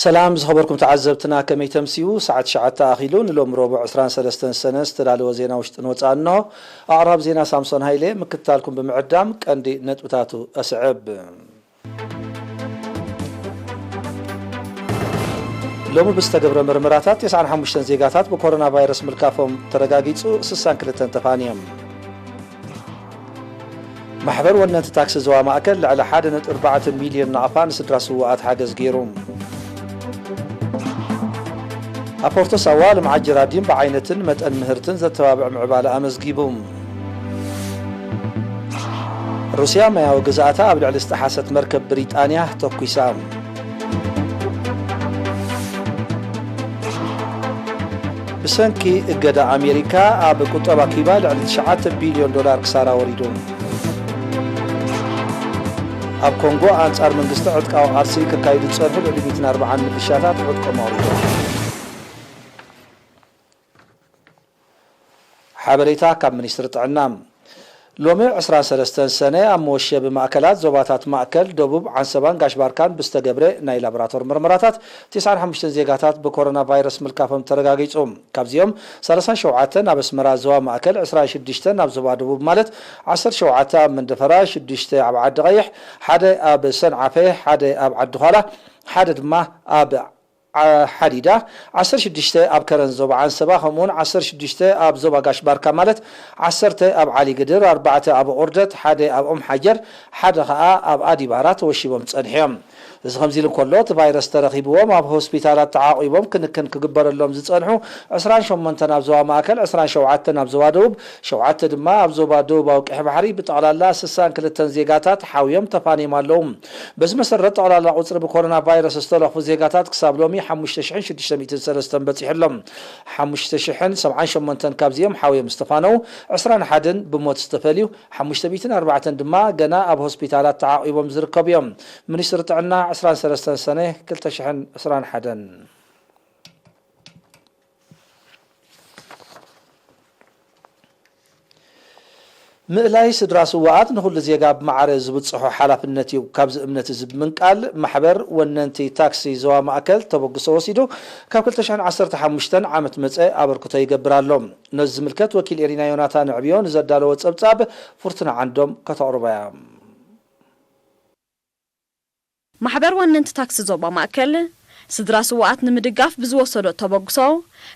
ሰላም ዝኸበርኩም ተዓዘብትና፣ ከመይ ተምስዩ? ሰዓት ትሽዓተ ኣኺሉ፣ ንሎሚ ረቡዕ ዕስራን ሰለስተን ሰነ ዝተዳለወ ዜና ውሽጥን ወጻእን እንሆ። ኣቕራብ ዜና ሳምሶን ሃይለ። ምክትታልኩም ብምዕዳም ቀንዲ ነጥብታቱ ኣስዕብ። ሎሚ ብዝተገብረ ምርመራታት፣ ተስዓን ሓሙሽተን ዜጋታት ብኮሮና ቫይረስ ምልካፎም ተረጋጊጹ፣ ስሳን ክልተን ተፋንዮም። ማሕበር ወነንቲ ታክሲ ዞባ ማእከል ልዕሊ ሓደ ነጥቢ ኣርባዕተ ሚልዮን ናቕፋ ንስድራ ስዉኣት ሓገዝ ገይሩ። ኣብ ፖርቶ ሳዋ ልምዓት ጀራዲን ብዓይነትን መጠን ምህርትን ዘተባብዕ ምዕባለ ኣመዝጊቡ። ሩስያ ማያዊ ግዝኣታ ኣብ ልዕሊ ዝተሓሰት መርከብ ብሪጣንያ ተኲሳ። ብሰንኪ እገዳ ኣሜሪካ፣ ኣብ ቁጠባ ኪባ ልዕሊ ትሽዓተ ቢልዮን ዶላር ክሳራ ወሪዱ። ኣብ ኮንጎ፣ ኣንጻር መንግስቲ ዕጥቃዊ ቃልሲ ክካይዱ ዝጸንሑ ልዕሊ ሚእትን ኣርባዓን ምልሻታት ዕጥቆም ኣውሪዶም። ሓበሬታ ካብ ሚኒስትሪ ጥዕና። ሎሚ ዕስራን ሰለስተን ሰነ፣ ኣብ መወሸቢ ማእከላት ዞባታት ማእከል፣ ደቡብ፣ ዓንሰባን ጋሽ ባርካን ብዝተገብረ ናይ ላቦራቶሪ ምርመራታት፣ ተስዓን ሓሙሽተን ዜጋታት ብኮሮና ቫይረስ ምልካፎም ተረጋጊጹ። ካብዚኦም፣ ሰላሳን ሸውዓተን ኣብ ኣስመራ ዞባ ማእከል፣ ዕስራን ሽዱሽተን ኣብ ዞባ ደቡብ፣ ማለት ዓሰርተ ሸውዓተ ኣብ መንደፈራ፣ ሽዱሽተ ኣብ ዓዲ ቀይሕ፣ ሓደ ኣብ ሰንዓፈ፣ ሓደ ኣብ ዓዲ ዃላ፣ ሓደ ድማ ኣብ ዓ-፣ ሓዲዳ፣ ዓሰርተ ሽዱሽተ ኣብ ከረን ዞባ ዓንሰባ፣ ከምኡውን ዓሰርተ ሽዱሽተ ኣብ ዞባ ጋሽ ባርካ፣ ማለት ዓሰርተ ኣብ ዓሊ ግድር፣ ኣርባዕተ ኣብ ኦርደት፣ ሓደ ኣብ ኦም ሓጀር፣ ሓደ ኸኣ ኣብ ኣዲባራ ተወሺቦም ጸኒሖም። እዚ ከምዚ ኢሉ እንከሎ፣ እቲ ቫይረስ ተረኺብዎም ኣብ ሆስፒታላት ተዓቒቦም ክንክን ክግበረሎም ዝጸንሑ ዕስራን ሸሞንተን ኣብ ዞባ ማእከል፣ ዕስራን ሸውዓተን ኣብ ዞባ ደቡብ፣ ሸውዓተ ድማ ኣብ ዞባ ደቡባዊ ቀይሕ ባሕሪ፣ ብጠቕላላ ስሳን ክልተን ዜጋታት ሓውዮም ተፋንዮም ኣለዉ። በዚ መሰረት፣ ጠቕላላ ቁጽሪ ብኮሮና ቫይረስ ዝተለኽፉ ዜጋታት ክሳብ ሎሚ ሓሙሽተ ሽሕን ሽዱሽተ ሚእትን ሰለስተን በጺሑ ኣሎ። ሓሙሽተ ሽሕን ሰብዓን ሸሞንተን ካብዚኦም ሓውዮም ዝተፋነዉ፣ ዕስራን ሓደን ብሞት ዝተፈልዩ፣ ሓሙሽተ ሚእትን ኣርባዕተን ድማ ገና ኣብ ሆስፒታላት ተዓቒቦም ዝርከቡ እዮም። ሚኒስትሪ ጥዕና፣ ዕስራን ሰለስተን ሰነ ክልተ ሽሕን ዕስራን ሓደን። ምእላይ ስድራ ስውኣት ንኹሉ ዜጋ ብማዕረ ዝብጽሖ ሓላፍነት እዩ። ካብዚ እምነት እዚ ብምንቃል፣ ማሕበር ወነንቲ ታክሲ ዞባ ማእከል ተበግሶ ወሲዱ፣ ካብ ክልተ ሽሕን ዓሰርተ ሓሙሽተን ዓመት መጸ ኣበርክቶ ይገብር ኣሎ። ነዚ ዝምልከት፣ ወኪል ኤሪና ዮናታን ዕብዮ ንዘዳለዎ ጸብጻብ፣ ፍርቱና ዓንዶም ከተቕርቦ እያ። ማሕበር ወነንቲ ታክሲ ዞባ ማእከል፣ ስድራ ስዉኣት ንምድጋፍ ብዝወሰዶ ተበግሶ፣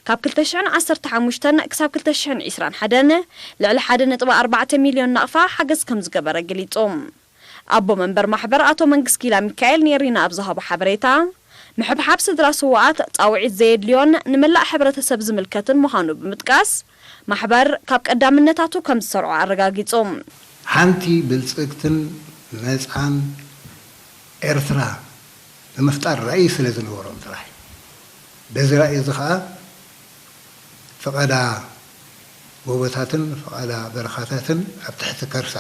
ካብ ክልተ ሽሕን ዓሰርተ ሓሙሽተን ክሳብ ክልተ ሽሕን ዕስራን ሓደን ልዕሊ ሓደ ነጥቢ ኣርባዕተ ሚልዮን ናቕፋ ሓገዝ ከም ዝገበረ ገሊጹ። ኣቦ መንበር ማሕበር ኣቶ መንግስኪላ ሚካኤል ንኤሪና ኣብ ዝሃቦ ሓበሬታ፣ ምሕብሓብ ስድራ ስዉኣት ጻውዒት ዘየድልዮን ንመላእ ሕብረተሰብ ዝምልከትን ምዃኑ ብምጥቃስ፣ ማሕበር ካብ ቀዳምነታቱ ከም ዝሰርዖ ኣረጋጊጹ። ሓንቲ ብልጽግትን ነጻን ኤርትራ ንምፍጣር ራእይ ስለ ዝነበሮም ጥራሕ እዩ። በዚ ራእይ እዚ ኸኣ፣ ፈቐዳ ጎቦታትን ፈቐዳ በረኻታትን ኣብ ትሕቲ ከርሳ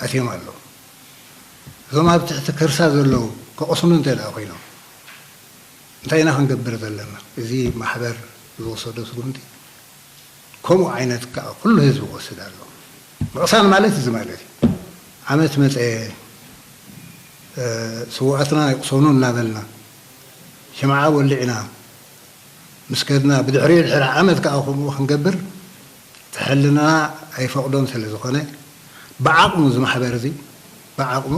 ኣትዮም ኣለዉ። እዞም ኣብ ትሕቲ ከርሳ ዘለዉ ክቐስኑ እንተ ደኣ ኮይኖም፣ እንታይ ኢና ክንገብር ዘለና? እዚ ማሕበር ዝወሰዶ ስጉምቲ፣ ከምኡ ዓይነት ከኣ ኩሉ ህዝቢ ክወስድ ኣለዎ። ምቕሳን ማለት እዚ ማለት እዩ። ዓመት መጸ፣ እ፣ ስዉኣትና ይቕሰኑ እናበልና፣ ሽምዓ ወሊዕና ምስ ከድና፣ ብድሕሪኡ ድሕሪ ዓመት ከኣ ከምኡ ክንገብር፣ እቲ ሕልናና ኣይፈቕዶን ስለ ዝኾነ፣ ብዓቕሙ እዚ ማሕበር እዚ፣ ብዓቕሙ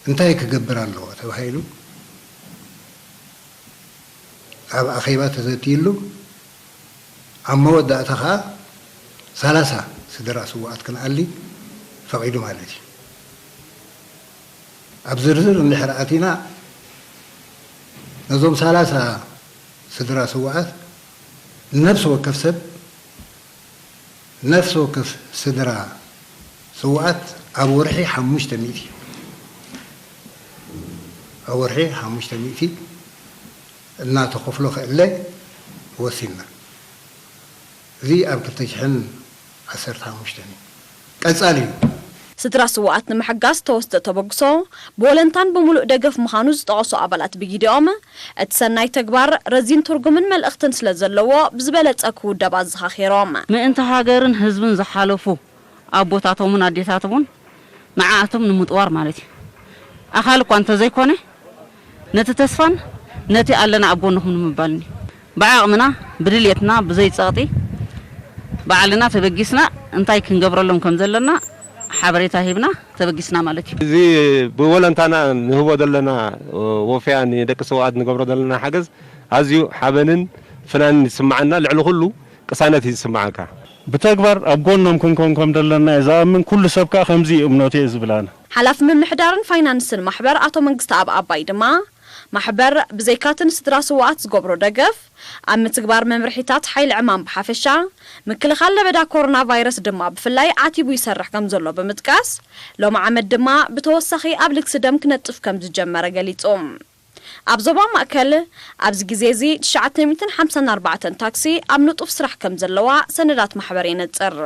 እንታይ ክገብር ኣለዎ ተባሂሉ ኣብ ኣኼባ ተዘትይሉ፣ ኣብ መወዳእታ ኸኣ ሰላሳ ስድራ ስዉኣት ክንኣሊ ፈቒዱ ማለት እዩ። ኣብ ዝርዝር እንድሕር ኣቲና፣ ነዞም ሰላሳ ስድራ ስዉኣት፣ ነፍሲ ወከፍ ሰብ፣ ነፍሲ ወከፍ ስድራ ስዉኣት ኣብ ወርሒ ሓሙሽተ ሚእቲ፣ ኣብ ወርሒ ሓሙሽተ ሚእቲ እናተኸፍሎ ክእለ ወሲንና። እዚ ኣብ ክልተ ሽሕን ዓሰርተ ሓሙሽተን እዩ። ቀጻሊ እዩ። ስድራ ስዉኣት ንምሕጋዝ ዝተወስደ ተበግሶ ብወለንታን ብምሉእ ደገፍ ምዃኑ ዝጠቐሱ ኣባላት ብጊዲኦም፣ እቲ ሰናይ ተግባር ረዚን ትርጉምን መልእኽትን ስለ ዘለዎ ብዝበለጸ ክውደብ ኣዘኻኺሮም። ምእንቲ ሃገርን ህዝብን ዝሓለፉ ኣቦታቶምን ኣዴታቶምን ንዓኣቶም ንምጥዋር ማለት እዩ። ኣኻል እኳ እንተዘይኮነ፣ ነቲ ተስፋን ነቲ ኣለና ኣብ ጎንኹም ንምባልኒ ብዓቕምና ብድልየትና ብዘይ ጸቕጢ ባዕልና ተበጊስና እንታይ ክንገብረሎም ከም ዘለና ሓበሬታ ሂብና ተበጊስና ማለት እዩ። እዚ ብወለንታና ንህቦ ዘለና ወፍያ ንደቂ ሰውኣት ንገብሮ ዘለና ሓገዝ ኣዝዩ ሓበንን ፍናንን ይስምዓና። ልዕሊ ኩሉ ቅሳነት እዩ ዝስምዓካ። ብተግባር ኣብ ጎኖም ክንኮን ከም ዘለና እየ ዝኣምን። ኩሉ ሰብ ከኣ ከምዚ እዩ እምነቱ እየ ዝብል ኣነ። ሓላፊ ምምሕዳርን ፋይናንስን ማሕበር ኣቶ መንግስተኣብ ኣባይ ድማ፣ ማሕበር ብዘይካ'ቲ ንስድራ ስውኣት ዝገብሮ ደገፍ፣ ኣብ ምትግባር መምርሒታት ሓይሊ ዕማም ብሓፈሻ፣ ምክልኻል ለበዳ ኮሮና ቫይረስ ድማ ብፍላይ ዓቲቡ ይሰርሕ ከም ዘሎ ብምጥቃስ፣ ሎም ዓመት ድማ ብተወሳኺ ኣብ ልግሲ ደም ክነጥፍ ከም ዝጀመረ ገሊጹ። ኣብ ዞባ ማእከል ኣብዚ ግዜ እዚ ትሽዓተ ሚእትን ሓምሳን ኣርባዕተን ታክሲ ኣብ ንጡፍ ስራሕ ከም ዘለዋ ሰነዳት ማሕበር የነጽር።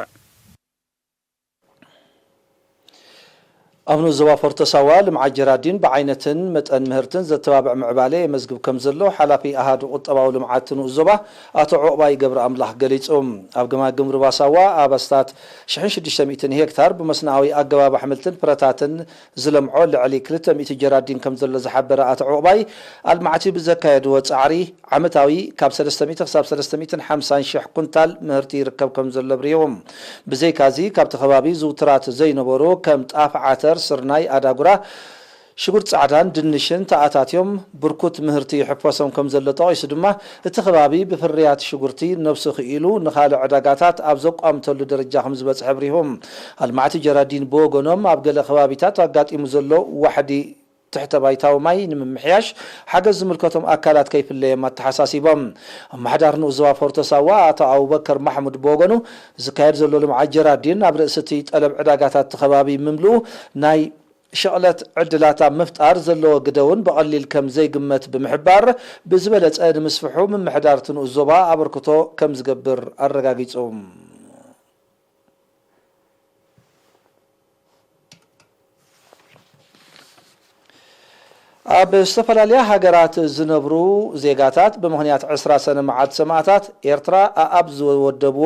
ኣብ ንኡስ ዞባ ፎርቶ ሳዋ ልምዓት ጀራዲን ብዓይነትን መጠን ምህርትን ዘተባብዕ ምዕባለ የመዝግብ ከም ዘሎ ሓላፊ ኣሃዱ ቁጠባዊ ልምዓት ንኡስ ዞባ ኣቶ ዑቕባይ ገብረኣምላኽ ገሊጹ። ኣብ ገማግም ሩባ ሳዋ ኣብ ኣስታት ሽሕን ሽዱሽተ ሚእትን ሄክታር ብመስናኣዊ ኣገባብ ኣሕምልትን ፍረታትን ዝለምዖ ልዕሊ ክልተ ሚእቲ ጀራዲን ከም ዘሎ ዝሓበረ ኣቶ ዑቕባይ፣ ኣልማዕቲ ብዘካየድዎ ጻዕሪ ዓመታዊ ካብ ሰለስተ ሚእቲ ክሳብ ሰለስተ ሚእትን ሓምሳን ሽሕ ኩንታል ምህርቲ ይርከብ ከም ዘሎ ኣብሪሁ። ብዘይካዚ ካብቲ ከባቢ ዝውቱራት ዘይነበሩ ከም ጣፍ፣ ዓተር፣ ስርናይ፣ ኣዳጉራ፣ ሽጉርቲ ጻዕዳን ድንሽን ተኣታትዮም ብርኩት ምህርቲ ይሕፈሶም ከም ዘሎ ጠቒሱ ድማ፣ እቲ ከባቢ ብፍርያት ሽጉርቲ ነብሱ ክኢሉ ንኻልእ ዕዳጋታት ኣብ ዘቋምተሉ ደረጃ ከም ዝበጽሐ ኣብሪሁ። ኣልማዕቲ ጀራዲን ብወገኖም ኣብ ገለ ከባቢታት ኣጋጢሙ ዘሎ ዋሕዲ ትሕተ ባይታዊ ማይ ንምምሕያሽ ሓገዝ ዝምልከቶም ኣካላት ከይፍለዮም ኣተሓሳሲቦም። ኣመሓዳሪ ንኡስ ዞባ ፎርቶ ሳዋ ኣቶ ኣቡበከር ማሕሙድ ብወገኑ፣ ዝካየድ ዘሎ ልምዓት ጀራዲን ኣብ ርእሲ እቲ ጠለብ ዕዳጋታት እቲ ከባቢ ምምልኡ ናይ ሸቕለት ዕድላት ኣብ ምፍጣር ዘለዎ ግደ እውን ብቐሊል ከም ዘይግመት ብምሕባር፣ ብዝበለጸ ንምስፍሑ ምምሕዳር እቲ ንኡስ ዞባ ኣበርክቶ ከም ዝገብር ኣረጋጊጹ። ኣብ ዝተፈላለያ ሃገራት ዝነብሩ ዜጋታት ብምኽንያት ዕስራ ሰነ መዓልቲ ሰማእታት ኤርትራ ኣኣብ ዝወደብዎ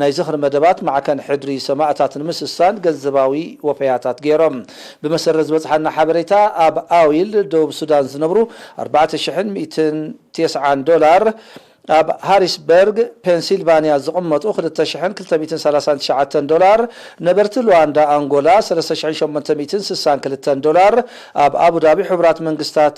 ናይ ዝኽሪ መደባት ማዕከን ሕድሪ ሰማእታት ንምስሳን ገንዘባዊ ወፈያታት ገይሮም። ብመሰረት ዝበጽሓና ሓበሬታ፣ ኣብ ኣዊል ደቡብ ሱዳን ዝነብሩ ኣርባዕተ ሽሕን ሚእትን ተስዓን ዶላር፣ ኣብ ሃሪስበርግ ፔንሲልቫንያ ዝቕመጡ ክልተ ሽሕን ክልተ ሚእትን ሰላሳን ትሽዓተን ዶላር፣ ነበርቲ ሉዋንዳ ኣንጎላ ሰለስተ ሽሕን ሸሞንተ ሚእትን ስሳን ክልተን ዶላር፣ ኣብ ኣቡዳቢ ሕቡራት መንግስታት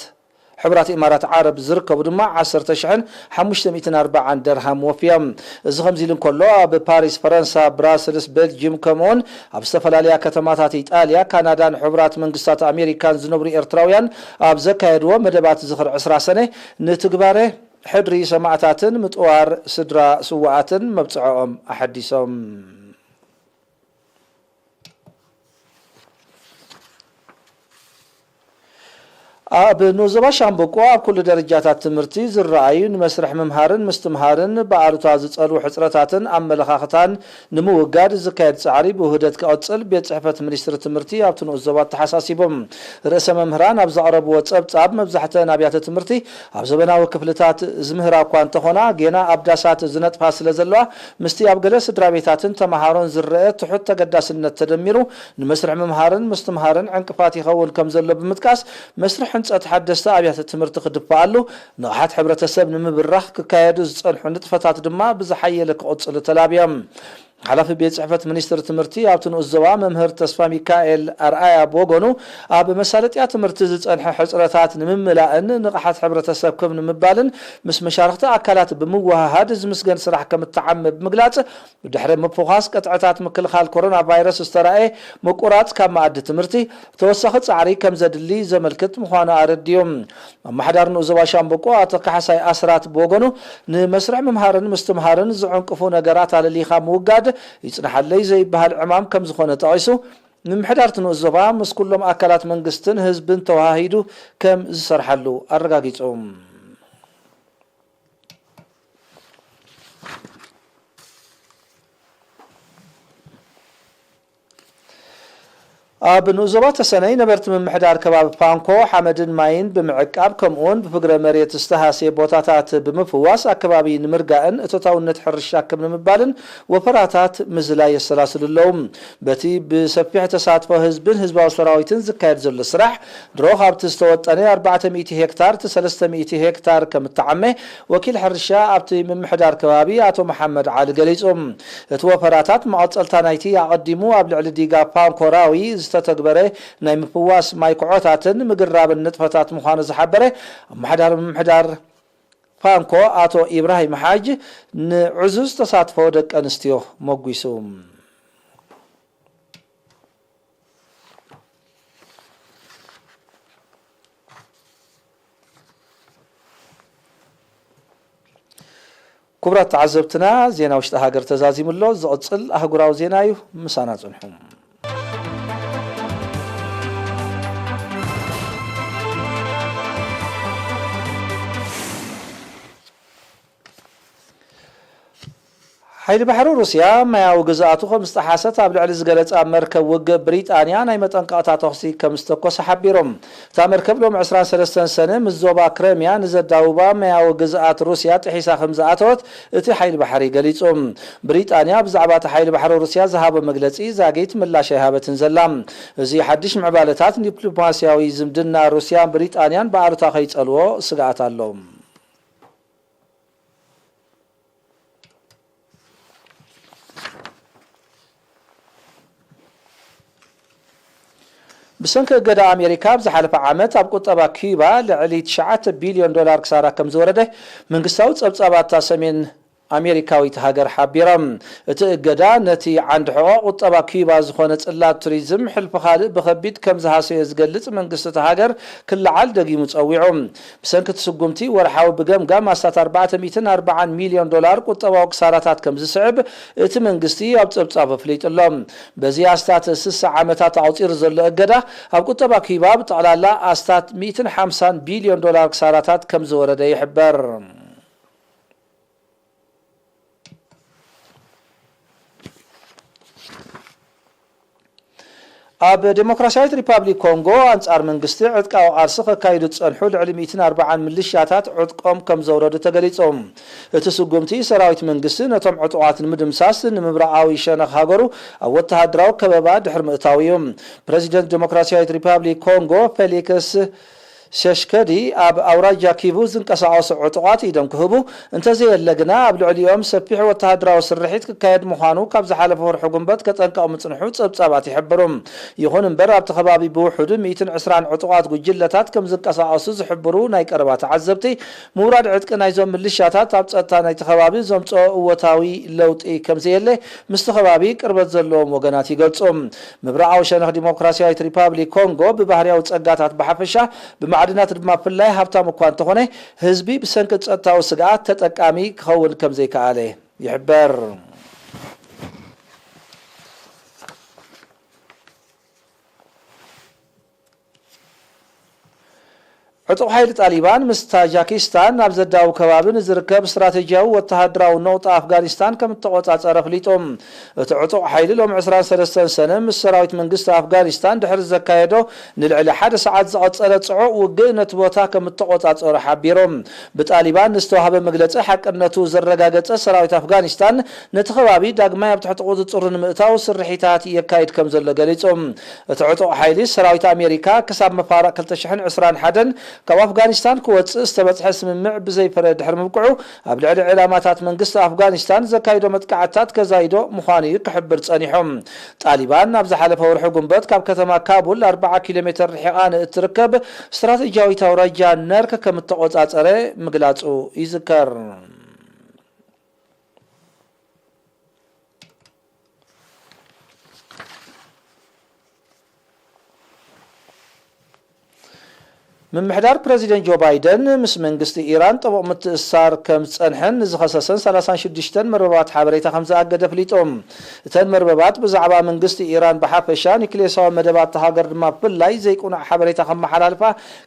ሕቡራት ኢማራት ዓረብ ዝርከቡ ድማ ዓሰርተ ሽሕን ሓሙሽተ ሚእትን ኣርባዓን ደርሃም ወፍዮም። እዚ ከምዚ ኢሉ እንከሎ፣ ኣብ ፓሪስ ፈረንሳ፣ ብራስልስ ቤልጅም፣ ከምኡውን ኣብ ዝተፈላለያ ከተማታት ኢጣልያ፣ ካናዳን ሕቡራት መንግስታት ኣሜሪካን ዝነብሩ ኤርትራውያን ኣብ ዘካየድዎ መደባት ዝኽሪ ዕስራ ሰነ ንትግባረ ሕድሪ ሰማእታትን ምጥዋር ስድራ ስውኣትን መብጽዖኦም ኣሐዲሶም። ኣብ ንኡስ ዞባ ሻምበቆ ኣብ ኩሉ ደረጃታት ትምህርቲ ዝረኣዩ ንመስርሕ ምምሃርን ምስትምሃርን ብኣሉታ ዝጸልዉ ሕጽረታትን ኣመለኻኽታን ንምውጋድ ዝካየድ ጻዕሪ ብውህደት ክቐጽል ቤት ጽሕፈት ሚኒስትሪ ትምህርቲ ኣብቲ ንኡስ ዞባ ኣተሓሳሲቦም። ርእሰ መምህራን ኣብ ዘቕረብዎ ጸብጻብ፣ መብዛሕተን ኣብያተ ትምህርቲ ኣብ ዘበናዊ ክፍልታት ዝምህራ እኳ እንተኾና፣ ጌና ኣብ ዳሳት ዝነጥፋ ስለ ዘለዋ፣ ምስቲ ኣብ ገለ ስድራ ቤታትን ተመሃሮን ዝረአ ትሑት ተገዳስነት ተደሚሩ፣ ንመስርሕ ምምሃርን ምስትምሃርን ዕንቅፋት ይኸውን ከም ዘሎ ብምጥቃስ፣ መስርሕ ህንጸት ሓደስቲ ኣብያተ ትምህርቲ ክድፋኣሉ፣ ንቕሓት ሕብረተሰብ ንምብራኽ ክካየዱ ዝጸንሑ ንጥፈታት ድማ ብዝሓየለ ክቕጽሉ ተላብዮም። ሓላፊ ቤት ጽሕፈት ሚኒስትሪ ትምህርቲ ኣብቲ ንኡስ ዞባ መምህር ተስፋ ሚካኤል ኣርኣያ ብወገኑ፣ ኣብ መሳለጥያ ትምህርቲ ዝጸንሐ ሕጽረታት ንምምላእን ንቕሓት ሕብረተሰብ ክብ ንምባልን ምስ መሻርኽቲ ኣካላት ብምውህሃድ ዝምስገን ስራሕ ከም እተዓመ ብምግላጽ፣ ብድሕሪ ምፍዃስ ቅጥዕታት ምክልኻል ኮሮና ቫይረስ ዝተራእየ ምቁራጽ ካብ መኣዲ ትምህርቲ ተወሳኺ ጻዕሪ ከም ዘድሊ ዘመልክት ምዃኑ ኣረዲኡ። ኣመሓዳሪ ንኡስ ዞባ ሻምበቆ ኣቶ ካሕሳይ ኣስራት ብወገኑ፣ ንመስርሕ ምምሃርን ምስትምሃርን ዝዕንቅፉ ነገራት ኣለሊኻ ምውጋድ ይጽንሓለይ ዘይበሃል ዕማም ከም ዝኾነ ጠቒሱ፣ ምምሕዳር እቲ ንኡስ ዞባ ምስ ኩሎም ኣካላት መንግስትን ህዝብን ተወሃሂዱ ከም ዝሰርሓሉ ኣረጋጊጹ። ኣብ ንኡስ ዞባ ተሰነይ ነበርቲ ምምሕዳር ከባቢ ፓንኮ ሓመድን ማይን ብምዕቃብ ከምኡውን ብፍግረ መሬት ዝተሃስየ ቦታታት ብምፍዋስ ኣከባቢ ንምርጋእን እቶታውነት ሕርሻ ክብ ንምባልን ወፈራታት ምዝላይ የሰላስሉ ኣለዉ። በቲ ብሰፊሕ ተሳትፎ ህዝብን ህዝባዊ ሰራዊትን ዝካየድ ዘሎ ስራሕ ድሮ ካብቲ ዝተወጠነ ኣርባዕተ ሚእቲ ሄክታር እቲ ሰለስተ ሚእቲ ሄክታር ከም እተዓመ ወኪል ሕርሻ ኣብቲ ምምሕዳር ከባቢ ኣቶ መሓመድ ዓሊ ገሊጹ። እቲ ወፈራታት መቐጸልታ ናይቲ ኣቐዲሙ ኣብ ልዕሊ ዲጋ ፓንኮራዊ ዝተተግበረ ናይ ምፍዋስ ማይ ኩዖታትን ምግራብን ንጥፈታት ምዃኑ ዝሓበረ ኣመሓዳሪ ምምሕዳር ፓንኮ ኣቶ ኢብራሂም ሓጅ ንዕዙዝ ተሳትፎ ደቂ ኣንስትዮ መጒሱ። ክቡራት ተዓዘብትና፣ ዜና ውሽጢ ሃገር ተዛዚሙ ኣሎ። ዝቕጽል ኣህጉራዊ ዜና እዩ። ምሳና ጽንሑ። ሓይሊ ባሕሪ ሩስያ ማያዊ ግዝኣቱ ከም ዝጠሓሰት ኣብ ልዕሊ ዝገለጻ መርከብ ውግእ ብሪጣንያ ናይ መጠንቀቕታ ተኹሲ ከም ዝተኮሰ ሓቢሮም። እታ መርከብ ሎም ዕስራን ሰለስተን ሰነ ምስ ዞባ ክረምያ ንዘዳውባ ማያዊ ግዝኣት ሩስያ ጥሒሳ ከም ዝኣተወት እቲ ሓይሊ ባሕሪ ገሊጹ። ብሪጣንያ ብዛዕባ እቲ ሓይሊ ባሕሪ ሩስያ ዝሃቦ መግለጺ ዛጊት ምላሽ ኣይሃበትን ዘላ። እዚ ሓድሽ ምዕባለታት ንዲፕሎማስያዊ ዝምድና ሩስያን ብሪጣንያን ብኣሉታ ከይጸልዎ ስግኣት ኣሎ። ብሰንኪ እገዳ ኣሜሪካ ኣብ ዝሓለፈ ዓመት ኣብ ቁጠባ ኪዩባ ልዕሊ ትሽዓተ ቢልዮን ዶላር ክሳራ ከም ዝወረደ መንግስታዊ ጸብጻባት እታ ሰሜን ኣሜሪካዊት ሃገር ሓቢሮም። እቲ እገዳ ነቲ ዓንዲ ሕቖ ቁጠባ ኪዩባ ዝኾነ ጽላት ቱሪዝም ሕልፊ ካልእ ብኸቢድ ከም ዝሃሰዮ ዝገልጽ መንግስቲ እታ ሃገር ክለዓል ደጊሙ ጸዊዑ። ብሰንኪ እቲ ስጉምቲ ወርሓዊ ብገምጋም ኣስታት ኣርባዕተ ሚእትን ኣርባዓን ሚልዮን ዶላር ቁጠባዊ ክሳራታት ከም ዝስዕብ እቲ መንግስቲ ኣብ ጸብጻቡ ኣፍሊጡ ኣሎ። በዚ ኣስታት ስሳ ዓመታት ኣቑጺሩ ዘሎ እገዳ ኣብ ቁጠባ ኪዩባ ብጠቕላላ ኣስታት ሚእትን ሓምሳን ቢልዮን ዶላር ክሳራታት ከም ዝወረደ ይሕበር። ኣብ ዴሞክራሲያዊት ሪፓብሊክ ኮንጎ ኣንጻር መንግስቲ ዕጥቃዊ ቃልሲ ከካይዱ ዝጸንሑ ልዕሊ ሚእትን ኣርባዓን ምልሻታት ዕጥቆም ከም ዘውረዱ ተገሊጹ። እቲ ስጉምቲ ሰራዊት መንግስቲ ነቶም ዕጡቓት ንምድምሳስ ንምብራቓዊ ሸነኽ ሃገሩ ኣብ ወተሃደራዊ ከበባ ድሕሪ ምእታው እዩ። ፕረዚደንት ዴሞክራሲያዊት ሪፓብሊክ ኮንጎ ፌሊክስ ሸሽከዲ ኣብ ኣውራጃ ኪቡ ዝንቀሳቐሱ ዕጡቓት ኢዶም ክህቡ፣ እንተዘየለ ግና ኣብ ልዕሊኦም ሰፊሕ ወተሃደራዊ ስርሒት ክካየድ ምዃኑ ካብ ዝሓለፈ ወርሒ ጉንበት ከጠንቀቕ ምጽንሑ ጸብጻባት ይሕብሩ። ይኹን እምበር ኣብቲ ከባቢ ብውሑዱ ሚእትን ዕስራን ዕጡቓት ጉጅለታት ከም ዝንቀሳቐሱ ዝሕብሩ ናይ ቀረባ ተዓዘብቲ፣ ምውራድ ዕጥቂ ናይዞም ምልሻታት ኣብ ጸጥታ ናይቲ ከባቢ ዘምጽኦ እወታዊ ለውጢ ከም ዘየለ ምስቲ ከባቢ ቅርበት ዘለዎም ወገናት ይገልጹ። ምብራቓዊ ሸነኽ ዲሞክራሲያዊት ሪፓብሊክ ኮንጎ ብባህርያዊ ጸጋታት ብሓፈሻ ብማዕድናት ድማ ብፍላይ ሃብታም እኳ እንተኾነ፣ ህዝቢ ብሰንኪ ጸጥታዊ ስግኣት ተጠቃሚ ክኸውን ከም ዘይከኣለ ይሕበር። ዕጡቕ ሓይሊ ጣሊባን ምስ ታጃኪስታን ኣብ ዘዳውብ ከባቢ ንዝርከብ ስትራቴጂያዊ ወተሃደራዊ ነቑጣ ኣፍጋኒስታን ከም እተቖጻጸረ ኣፍሊጡ። እቲ ዕጡቕ ሓይሊ ሎም ዕስራን ሰለስተን ሰነ ምስ ሰራዊት መንግስቲ ኣፍጋኒስታን ድሕሪ ዘካየዶ ንልዕሊ ሓደ ሰዓት ዝቐጸለ ጽዑቕ ውግእ ነቲ ቦታ ከም እተቖጻጸረ ሓቢሩ። ብጣሊባን ንዝተዋህበ መግለጺ ሓቅነቱ ዘረጋገጸ ሰራዊት ኣፍጋኒስታን ነቲ ከባቢ ዳግማይ ኣብ ትሕቲ ቁጽጽሩ ንምእታው ስርሒታት የካይድ ከም ዘሎ ገሊጹ። እቲ ዕጡቕ ሓይሊ ሰራዊት ኣሜሪካ ክሳብ መፋርቕ ክልተ ሽሕን ዕስራን ሓደን ካብ ኣፍጋኒስታን ክወጽእ ዝተበጽሐ ስምምዕ ብዘይፍረ ድሕሪ ምብቅዑ ኣብ ልዕሊ ዕላማታት መንግስቲ ኣፍጋኒስታን ዘካይዶ መጥቃዕትታት ከዛይዶ ምዃኑ እዩ ክሕብር ጸኒሑ። ጣሊባን ኣብ ዝሓለፈ ወርሒ ጉንበት ካብ ከተማ ካቡል ኣርብዓ ኪሎ ሜተር ርሒቓ ንእትርከብ ስትራቴጂያዊት ኣውራጃ ነርክ ከም እተቖጻጸረ ምግላጹ ይዝከር። ምምሕዳር ፕረዚደንት ጆ ባይደን ምስ መንግስቲ ኢራን ጥቡቕ ምትእስሳር ከም ዝጸንሐን ንዝኸሰሰን ሰላሳን ሽዱሽተን መርበባት ሓበሬታ ከም ዝኣገደ ኣፍሊጡ። እተን መርበባት ብዛዕባ መንግስቲ ኢራን ብሓፈሻ፣ ኒክሌሳዊ መደባት እታ ሃገር ድማ ብፍላይ ዘይቅኑዕ ሓበሬታ ከመሓላልፋ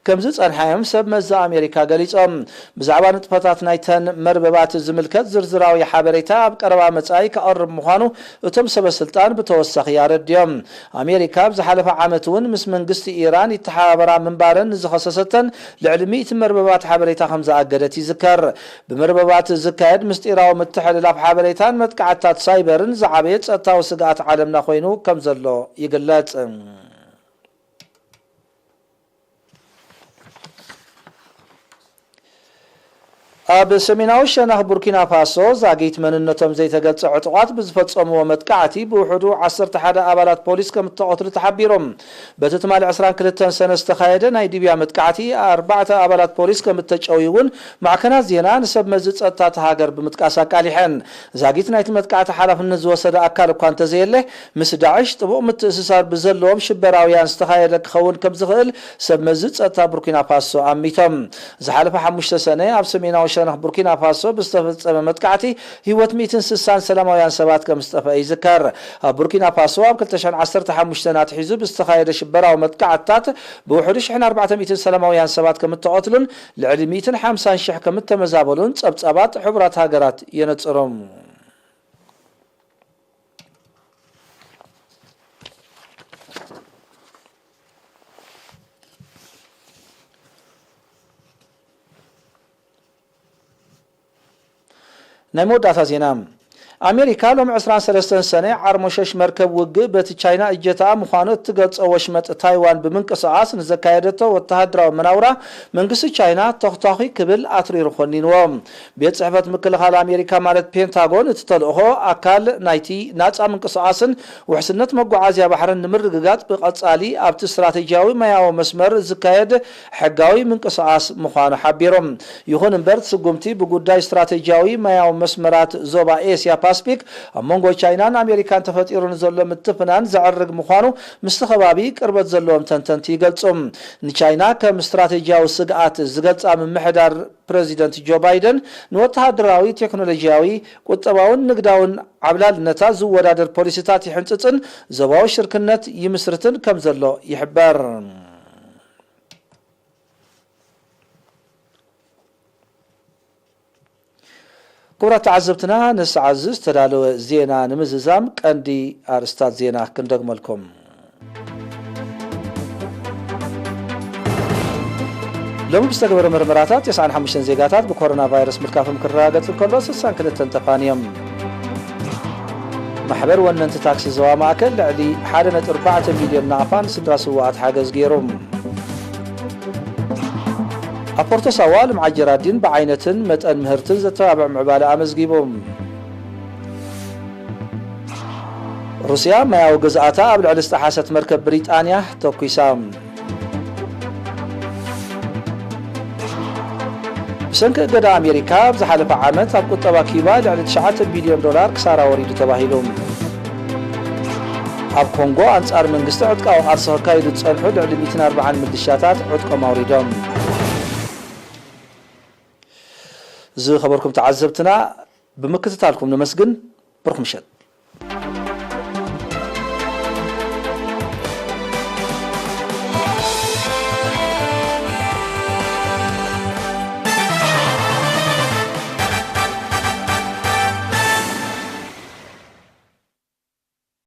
ከም ዝጸንሓ እዮም ሰብ መዚ ኣሜሪካ ገሊጾም። ብዛዕባ ንጥፈታት ናይተን መርበባት ዝምልከት ዝርዝራዊ ሓበሬታ ኣብ ቀረባ መጻኢ ክቐርብ ምዃኑ እቶም ሰበ ስልጣን ብተወሳኺ ኣረድዮም። ኣሜሪካ ኣብ ዝሓለፈ ዓመት እውን ምስ መንግስቲ ኢራን ይተሓባበራ ምንባረን ንዝኸሰሰተን ልዕሊ ሚእቲ መርበባት ሓበሬታ ከም ዝኣገደት ይዝከር። ብመርበባት ዝካየድ ምስጢራዊ ምትሕልላፍ ሓበሬታን መጥቃዕትታት ሳይበርን ዝዓበየ ጸጥታዊ ስግኣት ዓለምና ኮይኑ ከም ዘሎ ይግለጽ። ኣብ ሰሜናዊ ሸነኽ ቡርኪና ፋሶ፣ ዛጊት መንነቶም ዘይተገልጸ ዕጡቓት ብዝፈጸምዎ መጥቃዕቲ ብውሕዱ ዓሰርተ ሓደ ኣባላት ፖሊስ ከም እተቐትሉ ተሓቢሩ። በቲ ትማሊ ዕስራን ክልተን ሰነ ዝተኻየደ ናይ ዲብያ መጥቃዕቲ፣ ኣርባዕተ ኣባላት ፖሊስ ከም እተጨውዩ እውን ማዕከናት ዜና ንሰብ መዚ ጸጥታ እታ ሃገር ብምጥቃስ ኣቃሊሐን። ዛጊት ናይቲ መጥቃዕቲ ሓላፍነት ዝወሰደ ኣካል እኳ እንተዘየለ፣ ምስ ዳዕሽ ጥቡቕ ምትእስሳር ብዘለዎም ሽበራውያን ዝተኻየደ ክኸውን ከም ዝኽእል ሰብ መዚ ጸጥታ ቡርኪና ፋሶ ኣሚቶም። ዝሓለፈ ሓሙሽተ ሰነ ኣብ ሰሜናዊ ሸነኽ ቡርኪና ፋሶ ብዝተፈጸመ መጥቃዕቲ ህይወት ሚእትን ስሳን ሰላማውያን ሰባት ከም ዝጠፍአ ይዝከር። ኣብ ቡርኪና ፋሶ ኣብ ክልተ ሽሕን ዓሰርተ ሓሙሽተን ኣትሒዙ ብዝተኻየደ ሽበራዊ መጥቃዕትታት ብውሕዱ ሽሕን ኣርባዕተ ሚእትን ሰላማውያን ሰባት ከም እተቐትሉን ልዕሊ ሚእትን ሓምሳን ሽሕ ከም እተመዛበሉን ጸብጻባት ሕቡራት ሃገራት የነጽሩ። ናይ መወዳእታ ዜና። ኣሜሪካ ሎም ዕስራን ሰለስተን ሰነ ዓርሞሸሽ መርከብ ውግእ በቲ ቻይና እጀታኣ ምዃኑ እትገልጾ ወሽመጥ ታይዋን ብምንቅስቓስ ንዘካየደቶ ወተሃደራዊ መናውራ መንግስቲ ቻይና ተኽታኺ ክብል ኣትሪሩ ኮኒንዎ። ቤት ጽሕፈት ምክልኻል ኣሜሪካ ማለት ፔንታጎን እቲ ተልእኾ ኣካል ናይቲ ናጻ ምንቅስቓስን ውሕስነት መጓዓዝያ ባሕርን ንምርግጋጽ ብቐጻሊ ኣብቲ ስትራቴጂያዊ ማያዊ መስመር ዝካየድ ሕጋዊ ምንቅስቓስ ምዃኑ ሓቢሩ። ይኹን እምበር፣ እቲ ስጉምቲ ብጉዳይ ስትራቴጂያዊ ማያዊ መስመራት ዞባ ኤስያ ፓስፊክ ኣብ መንጎ ቻይናን ኣሜሪካን ተፈጢሩ ንዘሎ ምትፍናን ዘዕርግ ምዃኑ ምስቲ ከባቢ ቅርበት ዘለዎም ተንተንቲ ይገልጹ። ንቻይና ከም ስትራቴጂያዊ ስግኣት ዝገልጻ ምምሕዳር ፕረዚደንት ጆ ባይደን፣ ንወተሃደራዊ፣ ቴክኖሎጂያዊ፣ ቁጠባውን ንግዳውን ዓብላልነታ ዝወዳደር ፖሊሲታት ይሕንጽጽን ዞባዊ ሽርክነት ይምስርትን ከም ዘሎ ይሕበር። ክቡራት ተዓዘብትና፣ ንሰዓት እዚ ዝተዳለወ ዜና ንምዝዛም ቀንዲ ኣርእስታት ዜና ክንደግመልኩም። ሎሚ ብዝተገበረ ምርመራታት፣ ተስዓን ሓሙሽተን ዜጋታት ብኮሮና ቫይረስ ምልካፎም ክረጋገጽ እንከሎ፣ ስሳን ክልተን ተፋንዮም። ማሕበር ወነንቲ ታክሲ ዞባ ማእከል ልዕሊ ሓደ ነጥቢ ኣርባዕተ ሚልዮን ናቕፋ ንስድራ ስዉኣት ሓገዝ ገይሩ። ኣብ ፖርቶ ሳዋ ልምዓት ጀራዲን ብዓይነትን መጠን ምህርትን ዘተባብዕ ምዕባለ ኣመዝጊቡ። ሩስያ ማያዊ ግዝኣታ ኣብ ልዕሊ ዝጠሓሰት መርከብ ብሪጣንያ ተኲሳ። ብሰንኪ እገዳ ኣሜሪካ፣ ኣብ ዝሓለፈ ዓመት ኣብ ቁጠባ ኪዩባ ልዕሊ ትሽዓተ ቢልዮን ዶላር ክሳራ ወሪዱ ተባሂሉ። ኣብ ኮንጎ፣ ኣንጻር መንግስቲ ዕጥቃዊ ቃልሲ ከካይዱ ዝጸንሑ ልዕሊ ሚእትን ኣርባዓን ምልሻታት ዕጥቆም ኣውሪዶም። ዝኸበርኩም ተዓዘብትና፣ ብምክትታልኩም ነመስግን። ብሩኽ ምሸት።